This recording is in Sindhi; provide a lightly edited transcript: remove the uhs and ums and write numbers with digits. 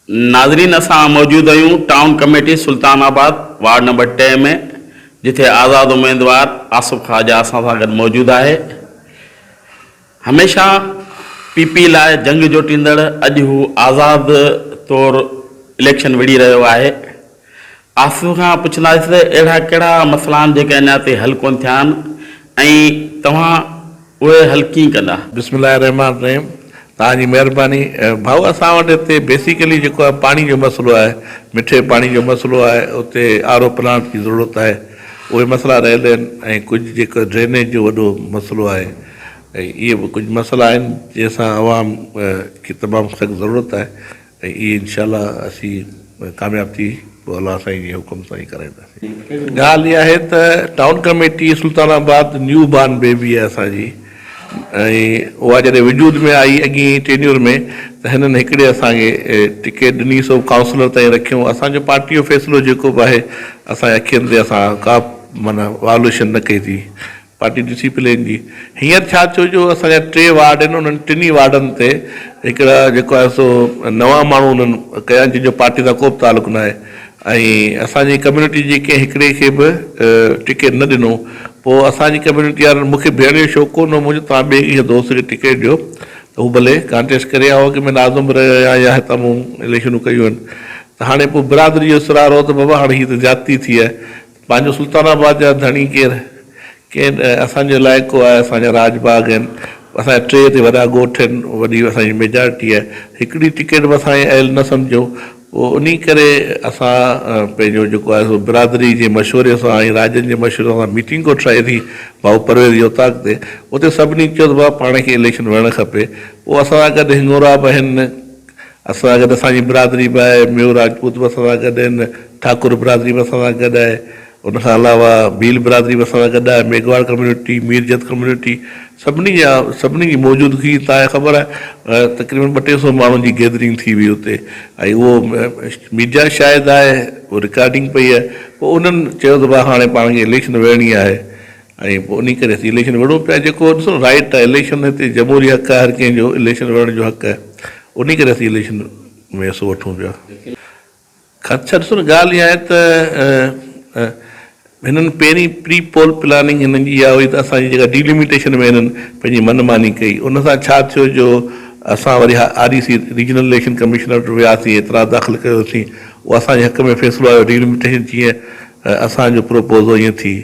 ناظرين اسان موجود آهيون ٽائون ڪميٽي سلطان آباد وارڊ نمبر ٽي ۾ جتي آزاد اميدوار آصف خواجه اسان سان گڏ موجود آهي هميشه پي پي لاء جنگ جوٽيندڙ اڄ هو آزاد طور اليڪشن وڙهي رهيو آهي آصف کان پڇنداسين ته اهڙا ڪهڙا مسئلا آهن جيڪي اڃا تائين حل ڪونه ٿيا آهن ۽ توهان اهي حل ڪيئن ڪندا؟ بسم الله الرحمٰن الرحيم توهان جي مهرباني ڀائو اسان وٽ هتي بيسيڪلي جيڪو آهي پاڻي جو مسئلو آهي مٺي پاڻي جو مسئلو آهي اتي آر او پلانٽ جي ضرورت آهي اهي مسئلا رهيل آهن ۽ ڪجهه جيڪو ڊرينيج جو وڏو مسئلو آهي ۽ اهي به ڪجهه مسئلا آهن جنهن سان عوام کي تمام سخت ضرورت آهي ۽ اهي انشاء الله اسين ڪامياب ٿي پوء الله سائين جي حڪم سان ئي ڪرائينداسين. ڳالهه اها آهي ته ٽائون ڪميٽي سلطان آباد نيو بارن بيبي آهي اسان جي ۽ اها جڏهن وجود ۾ آئي اڳئين ٽينيور ۾ ته هنن هڪڙي اسان کي ٽڪيٽ ڏني سو ڪائونسلر تائين رکيون اسان جو پارٽي جو فيصلو جيڪو به آهي اسان جي اکين تي اسان ڪا معنيٰ وائوليشن نه ڪئي ٿي پارٽي ڊسيپلين جي هينئر ڇا ٿيو جو اسان جا ٽي وارڊ آهن انهن ٽنهي وارڊن تي هڪڙا جيڪو آهي سو نوان ماڻهو انهن ڪيا جن جو پارٽي سان ڪو به تعلق ناهي ۽ اسان جي ڪميونٽي جي ڪنهن هڪڙي کي به ٽڪيٽ نه ڏنو پوء اسان جي ڪميونٽي وارن مون کي بيهڻ جو شوق ڪونه هو مون چيو توهان ٻئي ڪنهن دوست کي ٽڪيٽ ڏيو ته هو ڀلي ڪانٽيسٽ ڪري آئون اڳ ۾ ناظم به رهيو آهيان يا هتان مون اليڪشنون ڪيون آهن ته هاڻي پوء برادري جو اصرار هو ته بابا هاڻي هي ته زيادتي ٿي آهي پنهنجو سلطان آباد جا ڌڻي ڪير؟ ڪين اسان جو علائقو آهي، اسان جا راڄ باغ آهن، اسان جا ٽي هتي وڏا ڳوٺ آهن، وڏي اسان جي ميجارٽي آهي، هڪڙي ٽڪيٽ به اسان کي اهل نه سمجهو، پوء انهي ڪري اسان پنهنجو جيڪو آهي سو برادري جي مشوري سان ۽ راڄن جي مشوري سان ميٽنگ ڪوٺرائي ٿي ڀائو پرويز جي اوطاق تي، اتي سڀني چيو ته بابا پاڻ کي اليڪشن وڙهڻ کپي، پوء اسان سان گڏ هڱورا به آهن، اسان سان گڏ اسان جي برادري به آهي، ميو راجپوت به اسان سان گڏ آهن، ٺاڪر برادري به اسان سان گڏ آهي، ان کان علاوه ڀيل برادري به اسان سان گڏ آهي، ميگهواڙ ڪميونٽي، ميرجت ڪميونٽي سڀني جا سڀني جي موجودگي توهان کي خبر آهي تقريبن ٻه ٽي سو ماڻهن جي گيدرنگ ٿي هئي اتي ۽ اهو ميڊيا شاهد آهي اهو رڪارڊنگ پئي آهي پوء انهن چيو ته ڀاء هاڻي پاڻ کي اليڪشن وڙهڻي آهي ۽ پوء انهي ڪري اسين اليڪشن وڙهون پيا جيڪو ڏسو نه رائيٽ آهي اليڪشن هتي جمهوري حق آهي هر ڪنهن جو اليڪشن وڙهڻ جو حق آهي انهي ڪري اسين اليڪشن ۾ حصو وٺون پيا. خدشا ڏسو نه ڳالهه اها آهي ته هنن پهرين پري پول پلاننگ هنن جي اها هئي ته اسان جي جيڪا ڊيلميٽيشن ۾ هنن پنهنجي من ماني ڪئي ان سان ڇا ٿيو جو اسان وري R E C regional election commissioner وٽ وياسين اعتراض داخل ڪيوسين اهو اسان جي حق ۾ فيصلو آيو ڊيلميٽيشن جيئن اسان جو پروپوز هو ائين ٿي.